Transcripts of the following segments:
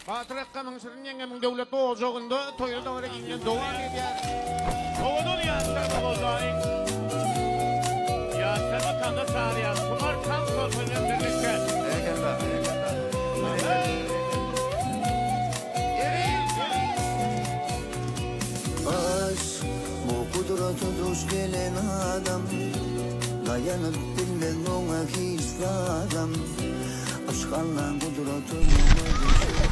Batyr akgamyň, Şirin ýeňňemiň döwletli ojagynda toýly dabara giňden dowam edýär. Owadan ýaşlar Oguljaýyň Ýaşlar Watanda çagyrýar Tumar tans topary bilen birlikde. Berekella, berekella. Aşk bu gudrata duş gelen adam Daýanyp bilmez muňa hiç zadam Yşk Allaň gudraty muňa düşen.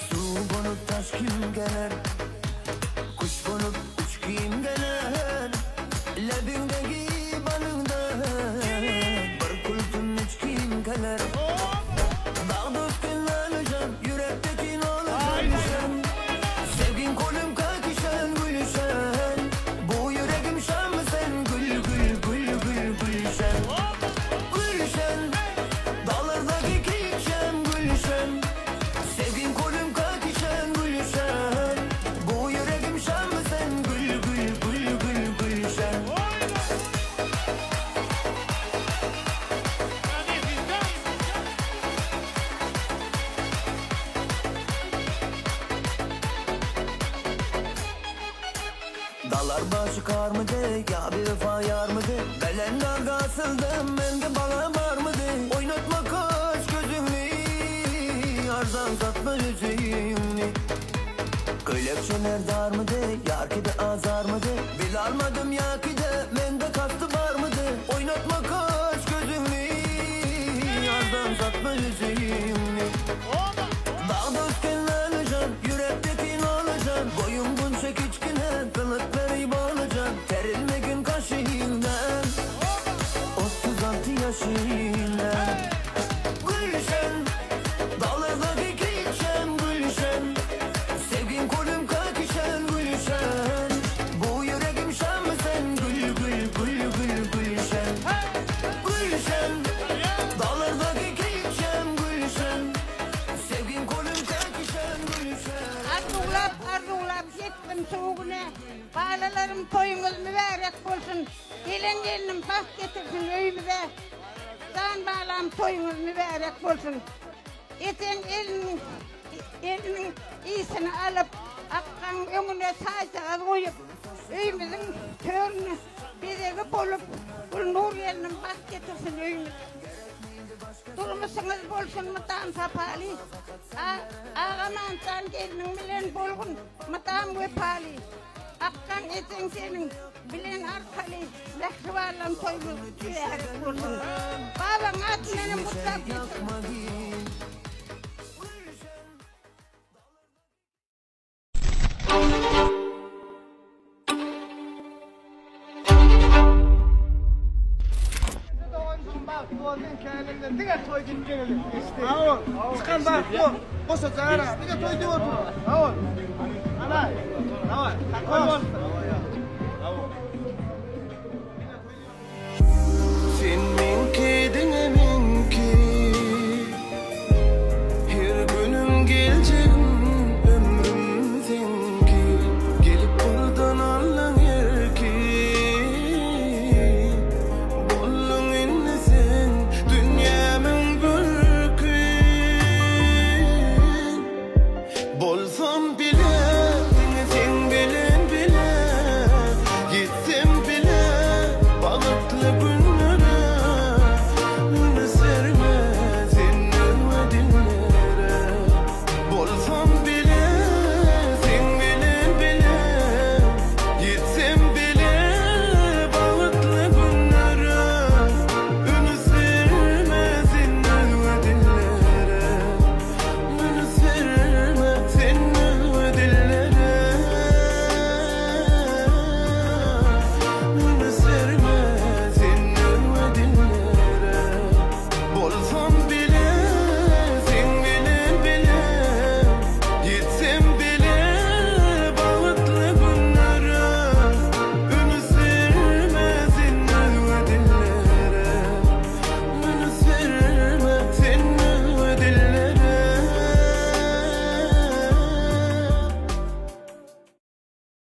Suw bolup daş kim geler, Kuş bolup uç kim geler, Lebiňdegi balyňdan Bir kultum iç kim geler. Dagda ösgen lalejan, Ýürekdeki nalajan, Sevgiň kolum kakişen gülüşen, Bu ýüregim şamy sen gül gül gül gül gülşen. Gülşen, Daglardaki kiçem gülşen. Sevgin kolum kakişen gülşen Bu ýüregim şamy sen gül gül gül gül gülşen. Dalar başy karmydy ýa biwefa ýarmydy Belen darga asyldym mende bala barmydy Oýnatma kaş gözüňi arzan satma ýüzüňi Köýnekçeler darmydy ýar kibi azarmydy Bil almadym ýa-ki-de mende kasty barmydy Oýnatma kaş gözüňi arzan satma ýüzüňi Dagda ösgen lalejan, ýürekdeki nalajan, Goýuň gunça kiçgine, gylyk bereý balajan, Terilmegin gaşyňdan, 36 ýaşyňda. Gülşen, daglardaky kiçem Gülşen, Sevgin kolum kakişen Gülşen, Bu ýüregim şamy sen gül gül gül gül Gülşen. Gülşen, Daglardaky kiçem Gülşen. Sevgin kolum kakişen Gülşen. Arzuwlap arzuwlap ýetdim şu güne Balalarym toýuňyz mübärek bolsun Gelen gelnim bagt getirsin öýümize Jan balam toýuňyz mübärek bolsun Esen eliniň eliniň işini alyp Akgaň öňüne çaýjagaz goýup Öýümiziň törüne bezegi bolup Gülnur gelnim bagt getirsin öýümize Durmuşyňyz bolsun mydam sapaly, Agamanjan gelniň bilen bolgun mydam wepaly, Akgaň ejeň seniň bilen arkaly, Mähribanlam toýuňyz mübärek bolsun. Babaň adyndanam gutlap geçirin. Sen meňki diňe meňki Her günüm geljegim ömrüm seňki Gelip birden aldyň erki Bolduň indi sen dünýämiň görki Bolsam bile diňe seň bilen bile Ýetsem bile bagtly gün.